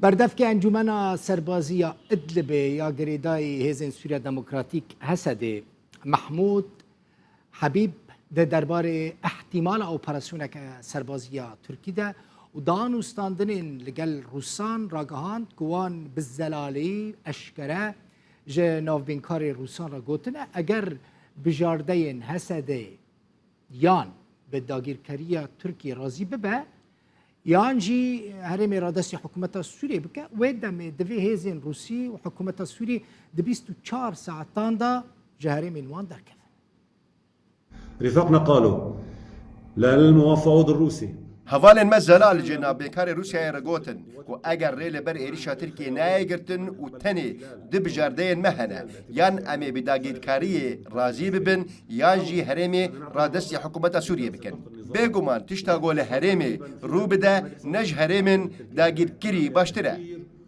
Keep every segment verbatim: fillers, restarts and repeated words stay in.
Berdevkê Encûmena Serbazî ya Idlibê ya girêdayî Hêzên Sûriya Demokratîk, H S D'ê, Mehmûd Hebîb, di derbarê ihtimala operasyoneke serbazî ya Tirkî de û danûstandinên li gel Rûsan ragihand ku wan bi zelalî eşkere ji navbînkarê Rûsan re gotine, eger bijardeyên H S D'ê yan bi dagîrkeriya Tirkiyê razî bibe, yan jî herêmê radestî hikûmeta Sûriyê bike, wê demê divê hêzên Rûsî û hikûmeta Sûriyê di bîst û çar saetan de ji herêmên wan derkevin. رفاقنا قالوا للمفاوض الروسي. Hevalên me zelal ji navbênkarê Rûsyayê re gotin ku eger rê li ber êrîşa Tirkiyê nayê girtin û tenê du bijardeyên me hene, yan em ê bi dagîrkariyê razî bibin, yan jî herêmê radestî hikûmeta Sûriyê bikin. Bêguman tişta ku li herêmê rû bide, ne ji herêmên dagîrkirî baştir e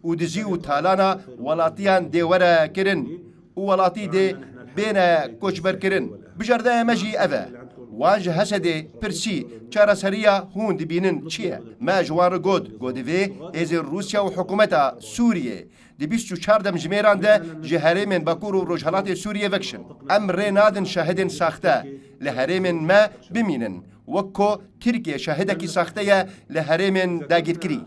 û dizî û talana welatiyan dê were kirin û welatî dê bêne koçberkirin. Bijardeya me jî ev e. Wan ji H S D'ê pirsî, çareseriya hûn dibînin çi ye? Me ji wan re got ku divê hêzên Rûsya û hikûmeta Sûriyê di bîst û çar demjimêran de ji herêmên Bakur û Rojhelatê Sûriyê vekişin. Em rê nadin şahidên saxte li herêmên me bimînin, wek ku Tirkiye şahidekî saxte ye li herêmên dagîrkirî.